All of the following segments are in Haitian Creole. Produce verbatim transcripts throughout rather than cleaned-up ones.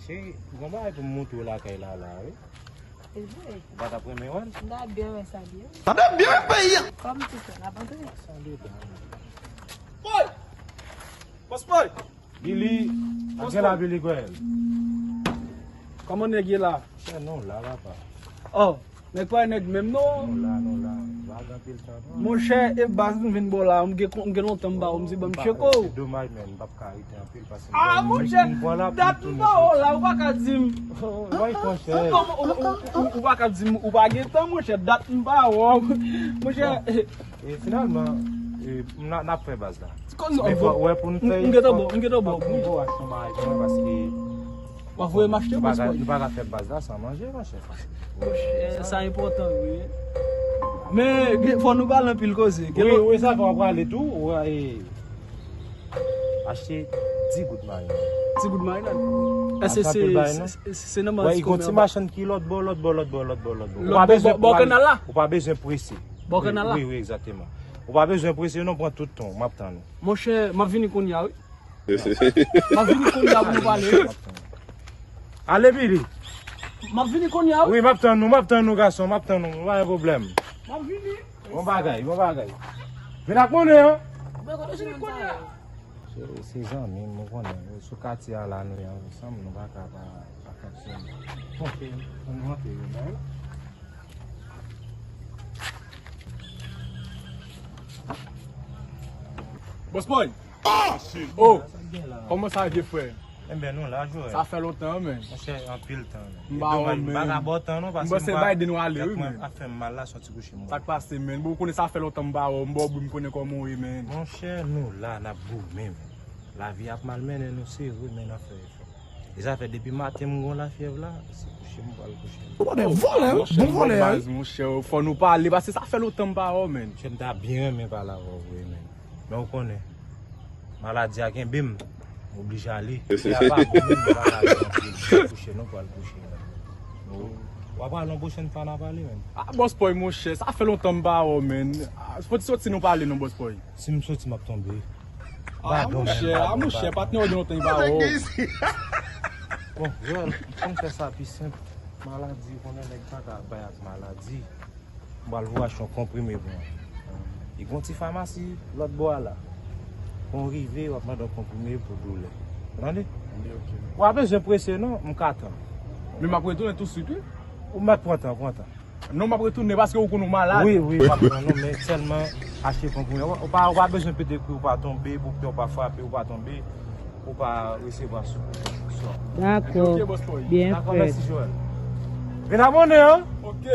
Cheri, gon bagay pou m montre w lakay la, la, wi. E vre? Ou pa t ap renmen wè l? M ta byen wè sa byen. Sa byen, byen peyi a. Kòm ti sè, n ap antre. Sa depann. Boy! Boss boy! Billy, gen la Billy Gwèl. Kòman nèg ye la? Chè, nou la, papa. Oh, nèg pa nèg menm non. Nou la, nou la. Vagan pil tan non. Monchè, e baz m vin bò la, m gen, m gen lontan m ba w, m di ban m tcheko. Se domaj, men m p ap ka rete anpil paske m Ah, pran, monchè, m pran la dat pou m ba w la, ou pa ka di m. Ou pa ka di m, ou pa gen tan, monchè, dat m ba w. Monchè, E finalman, e, n a, n ap fè baz la. Men fò, wè, pou n fè, m gentan bon, m gentan bon. Fòk nou bo aksyon bagay kòman paske w ap voye m achte, nou pa ka, nou pa ka fè baz la san manje, monchè. Monchè, sa enpòtan vre. Men fò nou pale anpil koze. Wi, wi, sa fò w prale tou. Ou, e, achte ti gout marinad. Ti gout marinad? Èske se, se, se nan manti kòmè anba? Wè, gon ti machann ki lòt bò, lòt bò, lòt bò, lòt bò, lòt bò. Ou pa bezwen, bò kanal la? Ou pa bezwen prese. Bò kanal la? Wi, wi, egzakteman. Ou pa bezwen prese non, pran tout tan w, m ap tann ou. Monchè, m ap vini kounye a, wi. M ap vini kounye a pou nou pale. Ale, Billy. M ap vini kounye a, wi. Wi, m ap tann ou, m ap tann ou, gason, m ap tann ou, pa gen pwoblèm. M ap vini. Bon bagay, bon bagay. Vin ak monnen an. M ap vini kounye a. Se, se zanmi m, ou konnen, sou katye a la nou ye ansanm, nou pa ka pa, pa fonksyone. Ok, ann rantre, wi, men. Boss boy! Oh! Kòman sa ye, frè? Enben, nou la, Joel. Sa fè lontan, men. Monchè, anpil tan, men. M pa wè w, men. E domaj, m pa ka ba w tan, non, paske m pa, Biden w ale, wi, men. Tèt mwen ap fè m mal la, sòti kouche m. Sa k pase, men? Bon, ou konnen sa fè lontan m pa wè w, m ba w bri, m konnen kòman w ye, men. Monchè, nou la, n ap goumen, men. Lavi ap malmennen nou, se vre, men n ap fè efò. E sa fè depi maten m gon lafyèv la, se kouche m pral kouche. Ou pa de vòlè, wi. Bon vòlè, wi. Monchè, fò nou pale, paske sa fè lontan m pa wè w, men. Monchè, m ta byen renmen pale avè w vre, men. Men ou konnen, maladi a kenbe m, m oblije ale. Peyi a pa bon, men m pa ka ale anpil. Kouche nou pral kouche. Nou, w ap ale yon pwochèn fwa n a pale, men. Ah, Boss Boy, monchè, sa fè lontan m pa wè w, men. Ah, fò ti soti nou pale non, Boss Boy. Si m soti, m ap tonbe. Ah, monchè, ah, monchè, patnè w gen lontan li pa wè w. Bon, Joel, pou m fè sa pi senp, maladi, ou konnen nèg pa ka bay ak maladi. M pral voye achte yon konprime pou mwen. E gon ti famasi lòt bò a la. Kon rive, w ap mande yon konprime pou doulè. Ou tande? Ou pa bezwen prese non, m ka tann. Men m ap retounen tousuit, wi. Ou mèt pran tan, pran tan. Non, m ap retounen paske ou konn ou malad. Wi, wi, w ap pran non, men sèlman achte konprime. Ou pa, ou pa bezwen pete kwi, ou pa tonbe, pou pye w pa frape, ou pa tonbe, ou pa resevwa sou, sou. Dakò. Ok, Boss Boy. Byen fèt. Dakò, mèsi, Joel. Vin abòne, an? Ok.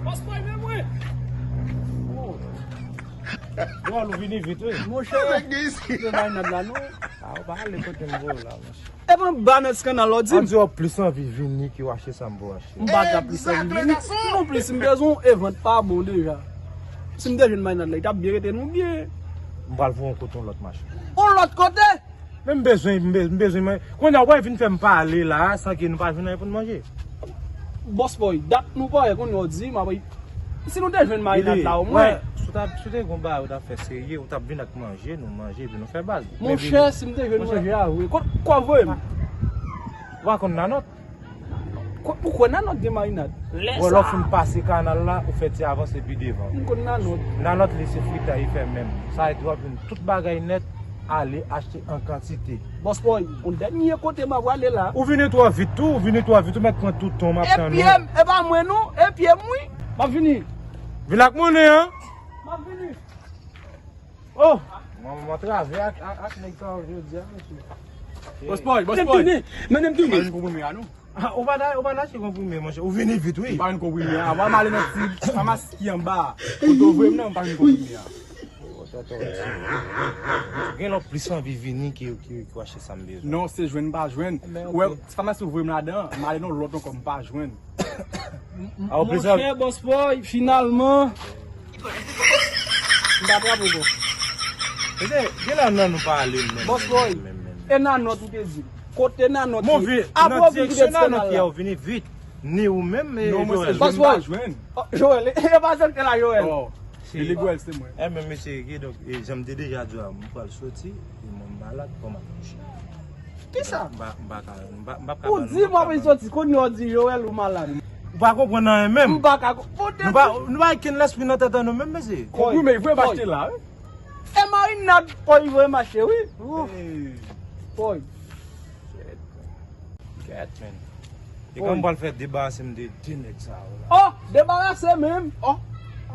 Boss Boy, men mwen. Joel, ou vini vit, wi. Monchè, se marinad la, non? Ah, ou pa ale kote m voye w la, monchè. Epi anba nan ti kanal la, w di m. Ann di w plis anvi vini ke w achte sa m pou w achte. M pa ta plis anvi vini. Non plis, m bezwen w e vant pa bon deja. Si m te jwenn marinad la, li t ap byen rete nou byen. M pral voye w kote yon lòt machann. Yon lòt kote? Men m bezwen, m be-, m bezwen manje. Kounye a, w pa vin fè m pale la, san ke nou pa jwenn anyen pou n manje. Boss Boy, dat nou pa wè, kounye a w di m ap Si nou te jwenn marinad la omwen. Si w te gon bagay ou t ap fè serye, ou t ap vin ak manje, nou manje, epi nou fè baz. Monchè, si m te jwenn manje a vre, kot, kwa voye m? Ou pa konn Nanòt? Ou kwè Nanòt gen marinad? Lè w fin pase kanal la, ou fè ti avanse pi devan. M konn Nanòt. Nanòt li se fritay li fè menm. Sa e tou w ap jwenn tout bagay nèt. Ale achte an kantite. Boss Boy, yon dènye kote m a prale la. Ou vini twò vit tou, ou vini twò vit, ou mèt pran tout tan w, m ap tann ou. E pye m, e pa mwen non, e pye m wi. M ap vini. Vin ak monnen an. M ap vini. Oh! Mwen, mwen trave ak, ak, ak nèg sa yo jodi a, mesye. Boss Boy, Boss Boy. Mennen m tounen, mennen m tounen. Ou pa nan konprann mwen a non. Ah, ou pa ta, ou pa ta achte konprime, monchè. Ou vini vit, wi. M pa jwenn konprime a. Mwen, m ale nan ti famasi ki anba a. Kote w voye m nan, m pa jwenn konprime a. Ou tèt ou di. Gen lòt plis anvi vini ki, ki, ki w achte sa m bezwen. Non, se jwenn m pa jwenn. Ou wè, ti famasi ou voye m ladan an, m ale nan lòt ankò, m pa jwenn. Monchè, Boss Boy, finalman. M pa trape w, bro. Mesye, gen lè nan nou pa ale menm. Boss Boy, e Nanòt ou te di. Kote Nanòt ye? Apre w vin kite ti kanal la. Ou vini vit. Ni ou menm, e Joel. Boss Boy. Oh, Joel, e pa sèl ke la, Joel. Oh, e Joel, se mwen. E men mesye, kidonk, e jan m te deja di w la, m pral soti, e mwen malad, kòman? Kisa? M pa m pa ka, m pa m pa ka Ou di m ap soti, kounye a w di Joel ou malad. Ou pa konprann anyen menm. M pa ka konprann. Nou pa nou pa gen lespri nan tèt an nou menm, mesye. Konprann, men vre m achte la, wi. E marinad, kòy voye mache, wi. Kòy. Kèt, men. E kòm m pral fè debarase m de de nèg sa yo la. Oh, debarase menm. Oh.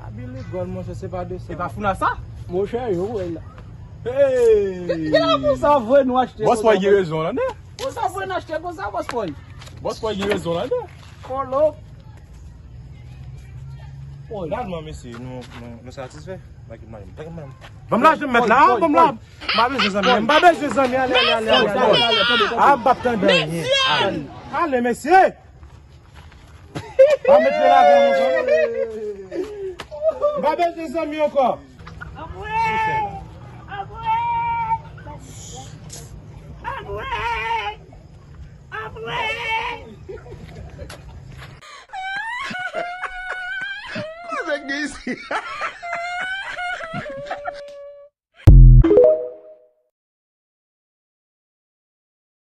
Abili gòl, monchè, se pa de sa. E pa founa sa? Monchè, yo, wè la. Hey! Gen la pou sa vre nou achte. Bòs Pòy gen rezon la, non? Pou sa vre nou achte konsa, Bòs Pòy. Bòs Pòy gen rezon la, non? Kolo. Finalman, mesye, nou, nou, nou satisfè. Pa kite m ale. Pa kite m ale. Ban m lajan m mèt la, ban m la. M pa bezwen zanmi, m pa bezwen zanmi, ale, ale, ale, ale, ale. A, m p ap tande anyen. Ale, ale, mesye. Pa met pye ladan m ankò. M pa bezwen zanmi ankò. Sa k gen isi?